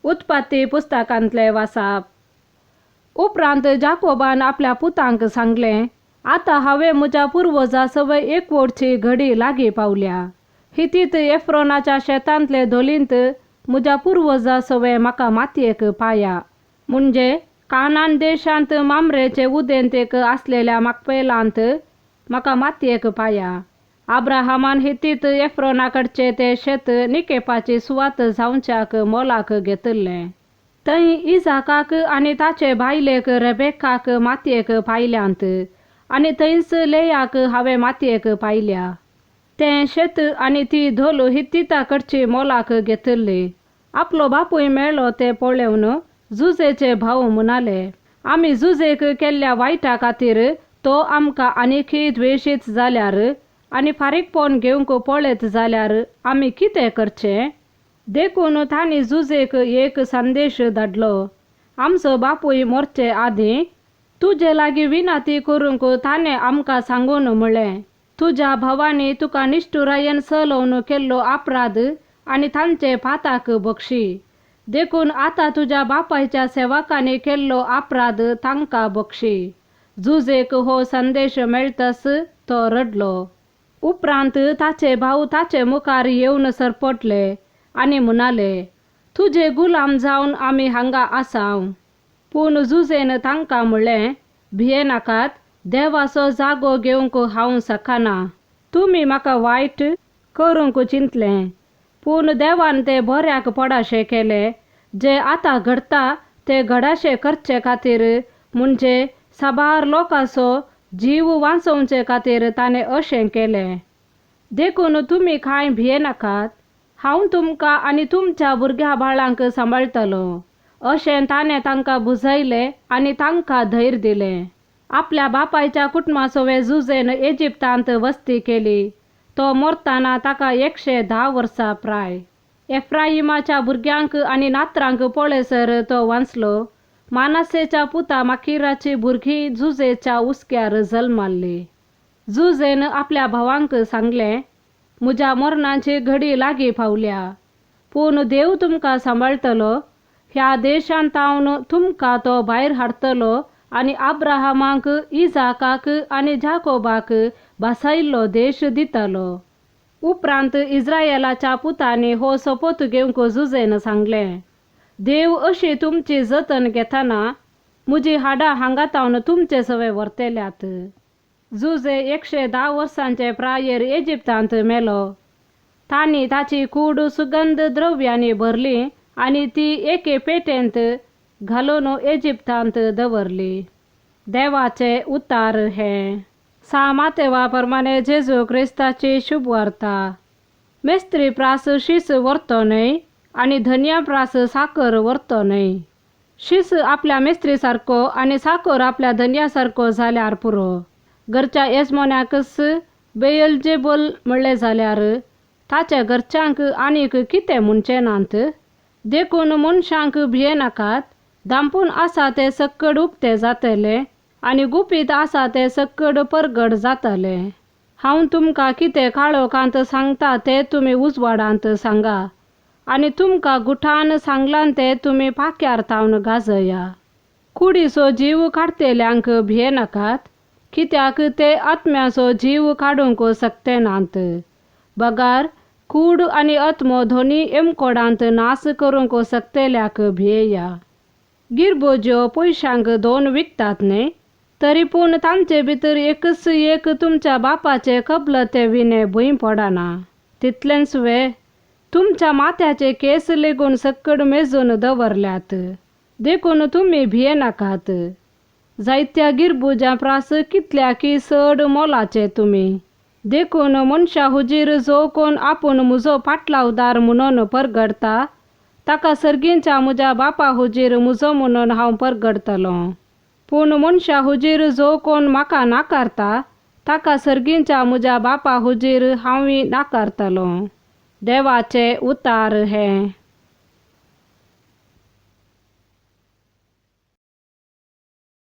उत्पत्ती पुस्तकांतलें वाचप. उपरांत जाकोबान आपल्या पुतांक सांगलें, आतां हांवें म्हज्या पुर्वजा सवय एकवटची घडी लागीं पावल्या. हितीत एफ्रोनाच्या शेतांतले धोलींत म्हज्या पुर्वजा सवय म्हाका मातयेक पाया, म्हणजे कानान देशांत मामरेचे उदेंतेक आसलेल्या माकपेलांत म्हाका मातयेक पाया. आब्राहामान हितीत एफ्रोना कडचे तें शेत निकेपाची सुवात जावच्याक मोलाक घेतिल्लें. थंय इजाकाक आनी ताचे बायलेक रेबेकाक मातयेक पायल्यांत आनी थंयच लेयाक हांवें मातयेक पायल्या. तें शेत आनी ती धोल हित्तिता कडची मोलाक घेतिल्ली. आपलो बापूय मेळ्ळो तें पळोवन जुजेचे भाव म्हणाले, आमी जुजेक केल्ल्या वायटा खातीर तो आमकां आनीकय द्वेशीत जाल्यार आनी फारीकपण घेवंक पळयत जाल्यार आमी कितें करचें? देखून तांणी जुजेक एक संदेश धाडलो, आमचो बापूय मरचे आदीं तुजे लागीं विनंती करूंक ताणें आमकां सांगून म्हळें, तुज्या भावांनी तुका निश्ठुरायेन चलोवन केल्लो अपराध आनी तांचे पाताक बक्षी. देखून आतां तुज्या बापायच्या सेवकांनी केल्लो अपराध तांकां बक्षी. जुजेक हो संदेश मेळटाच तो रडलो. उपरांत ताचे भाव ताचे मुखार येवन सरपटले आनी म्हणाले, तुजे गुलाम जावन आमी हांगा आसाव. पूण जुजेन तांकां म्हणलें, भियेनाकात, देवाचो जागो घेवंक हांव शकना. तुमी म्हाका वायट करूंक चिंतलें, पूण देवान तें बऱ्याक पडाशें केलें. जें आतां घडटा तें घडाशें करचे खातीर, म्हणजे साबार लोकांचो जीव वांचोवचे खातीर ताणें अशें केलें. देखून तुमी कांय भियेनाकात, हांव तुमकां आनी तुमच्या भुरग्या बाळांक सांबाळटलो. अशें ताणें तांकां बुजयलें आनी तांकां धैर्य दिलें. आपल्या बापायच्या कुटुंबा जुजेन इजिप्तांत वस्ती केली. तो मरतना ताका 110 वर्सां प्राय. एफ्राइमाच्या भुरग्यांक आनी नातरांक पळयसर तो वांचलो. मानसेच्या पुता माकिराची भुरगीं जुजेच्या हुस्क्यार जल्माल्ली. जुजेन आपल्या भावांक सांगलें, म्हज्या मरणाची घडी लागीं पावल्या, पूण देव तुमकां सांबाळटलो. ह्या देशांत तुमकां तो भायर हाडटलो आनी आब्राहामाक, इजाकाक आनी जाकोबाक भासायल्लो देश दितलो. उपरांत इस्रायलाच्या पुतांनी हो सोपोत घेवंक जुजेन सांगलें, देव अशी तुमची जतन घेतना म्हजी हाडां हांगातावन तुमचे सवे व्हरतल्यात. जुजे 110 वर्सांचे प्रायेर इजिप्तांत मेलो. तांणी ताची कूड सुगंध द्रव्यांनी भरली आनी ती एके पेटेंत घालून इजिप्तांत दवरली. देवाचे उतार हे सा मातेवा प्रमाणे जेजू क्रिस्ताची शुभवार्ता. मेस्त्री प्रास शीस व्हरतो न्हय आनी धनया प्रास साकर व्हरतो न्हय. शीस आपल्या मेस्त्री सारको आनी साकर आपल्या धनया सारको जाल्यार पुरो. घरच्या येजमान्याकच बेयलजेबल म्हणलें जाल्यार ताच्या घरच्यांक आनीक कितें म्हणचें नात. देखून मनशांक भियेनाकात. धांपून आसा तें सक्कड उक्तें जातलें आनी गुपीत आसा तें सक्कड परगट जातलें. हांव तुमकां कितें काळोखांत सांगता तें तुमी उजवाडांत सांगा आनी तुमकां गुठान सांगलां तें तुमी पाक्यार थावन गाजया. कुडीचो जीव काडटेल्यांक भियेनाकात, कित्याक ते आत्म्याचो जीव काडूंक शकते नात. बगार कूड आनी आत्मो दोनी एमकोडांत नाश करूंक शकतेल्याक भियेया. गिरबोज्यो पयशांक दोन विकतात न्हय, तरी पूण तांचे भितर एकच एक तुमच्या बापाचे कबलते विणे भंय पडना. तितलेंच वे, तुमच्या माथ्याचे केस लेगून सक्कड मेजून दवरल्यात. देखून तुमी भियेनाकात. जायत्या गिरबुजां प्रास कितल्याकी चड मोलाचे तुमी. देखून मनशा हुजीर जो कोण आपूण म्हजो पाटलावदार म्हणून परगडटा ताका सर्गींच्या म्हज्या बापा हुजीर म्हजो म्हणून हांव परगडटलो. पूण मनशा हुजीर जो कोण म्हाका नाकारता ताका सर्गींच्या म्हज्या बापा हुजीर हांवूय नाकारतलो. देवाचे उतार हे.